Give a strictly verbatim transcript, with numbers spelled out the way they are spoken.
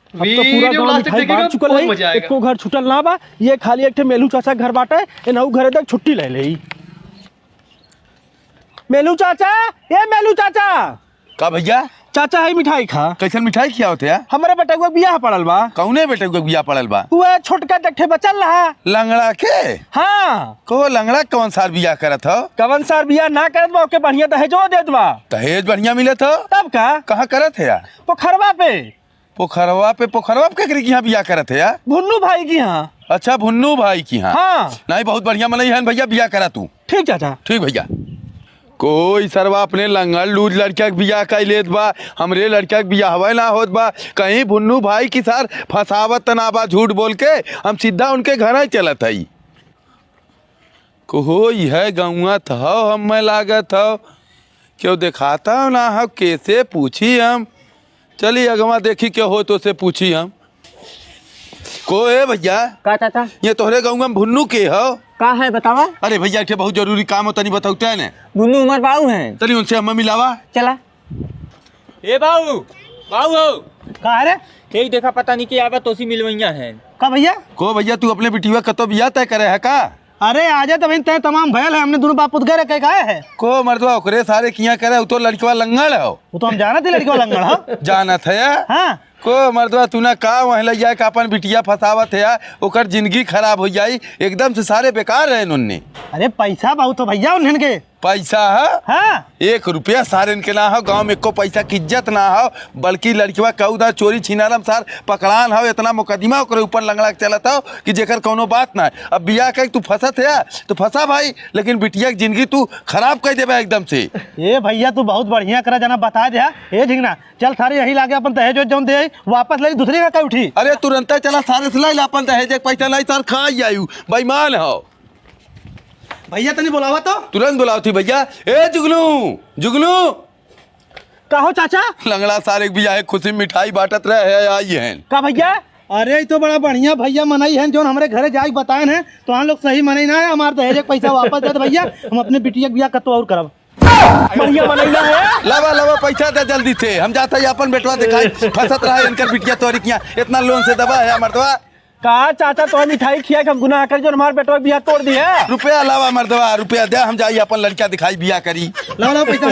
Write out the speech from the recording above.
अब तो पूरा वीडियो गांव last तक मिठाई देखिएगा, बांट चुकल बहुत है, मजा आएगा। एको घर छूटल ना बा। ये खाली एक ठे मेलू चाचा के घर बाटे, एनहू घरे देख छुट्टी ले लेई। मेलू चाचा, ए मेलू चाचा। का भइया? चाचा, है मिठाई खा। कइसन मिठाई खियावत है? हमरे बेटउआ के बियाह पड़ल बा। कउने बेटउआ के बियाह पड़ल बा? उहे छोटका देख ठे बचल रहा। लंगड़ा के? हाँ। कहो, लंगड़ा कवन सार बियाह करत हो? कवन सार बियाह ना करत बा, ओके बढ़िया दहेजो देत बा। दहेज बढ़िया मिलत हो? तब का? कहाँ करत है यार? पोखरवा पे। पोखरवा पे? पोखरवा पे केकरे के यहाँ बियाह करत है यार? भुन्नू भाई के यहाँ। अच्छा, भुन्नू भाई के यहाँ। हाँ। नहीं, बहुत बढ़िया मनई है भइया, बियाह करा तू। ठीक चाचा। ठीक भइया। कोई सरवा अपने लंगड़ लूज लड़का के बियाह कइ लेत बा, हमरे लड़का के बियाहवे ना होत बा। कहीं भुन्नू भाई की सार फंसावत त ना बा झूठ बोल के, हम सीधा उनके घर ही चलत हई। कोई है गौवा त हौ, हमें लागत हौ, केहू देखात ना हौ, केसे पूछी हम? चली अगवा देखी केहू होय तो से पूछी हम। को ए भइया? का चाचा? ये तोहरे गौवा में भुन्नू के हौ? का है बतावा? अरे भइया, एक ठे बहुत जरूरी काम हो, तनी बतौते हैं ने। भुन्नू हमार बाऊ हैं। तनी उनसे हमें मिलावा। चला। ए बाऊ, बाऊ हो। का है रे? एक देखा पता नहीं के आवा तोसी मिलवैया हैं। का भइया? को भइया, तू अपने बिटिया कतो बियाह तय करे है का? अरे आजे तब तय तमाम भयल है, हमने दोनों बाप पुत गए रहे, कहे का है? को मर्दवा ओकरे सारे किया करे, उ तो लड़कवा लंगड़ हो। वो तो हम जानत ही लड़कवा लंगड़ हो। जानत है? हाँ। को मर्दवा तू ना का वह लइया के अपन बिटिया फंसावत है, ओकर जिंदगी खराब हो जाई, एकदम से सारे बेकार है उनने। अरे पैसा बहुत हो भइया उन्हन के। पैसा है? हाँ। एक रुपया सारेन के ना हो, गांव में एको पैसा की इज्जत ना हो, बल्कि लड़कवा कऊ दा चोरी छिनारम सार पकड़ान हो, इतना मुकदमा ओकरे ऊपर लंगड़ा के चलत हो कि जेकर कौनो बात ना है। अब बियाह कई तू फंसत है तो फंसा भाई, लेकिन बिटिया की जिंदगी तू खराब कर देबे एकदम से। ए भइया, तू बहुत बढ़िया करा जना बता दे। ए झिंगना, चल थारे यही लागे अपन दहेज वेज जौन दे आई, वापस ले दूसरी ना कई उठी। अरे तुरंत चला सारे से लाई ला अपन दहेज के पैसा, नहीं सार खा ही आयु, बेईमान हो। भइया तनी बोलावा तो। तुरंत बोलावत ही भइया। ए जुगनू, जुगनू। का हो चाचा? लंगड़ा सारे के बियाह खुशी में मिठाई बांटत रहे है, आई हैं। का भइया? अरे ई तो बड़ा बढ़िया भइया मनई हैं, जौन हमरे घरे जाई बताएन हैं, तो हम लोग सही मनई ना है, हमार दहेज के पैसा वापस दे दे भइया, हम अपने बिटिया के बियाह कतो और करब। बढ़िया मनई ना है। लावा, लावा, पैसा दे जल्दी से, हम जाता ही अपन बेटवा दिखाई, फंसत रहा इनकर बिटिया तोरी किया, इतना लोन से दबा है मर्दवा। का चाचा, तोहर मिठाई खिया के हम गुनाह करी, जौन हमार बेटवा बियाह तोड़ दिया? रुपया लावा मर्दवा, रुपया दे, हम जाई अपन लड़का दिखाई बियाह करी। लावा, लावा पैसा।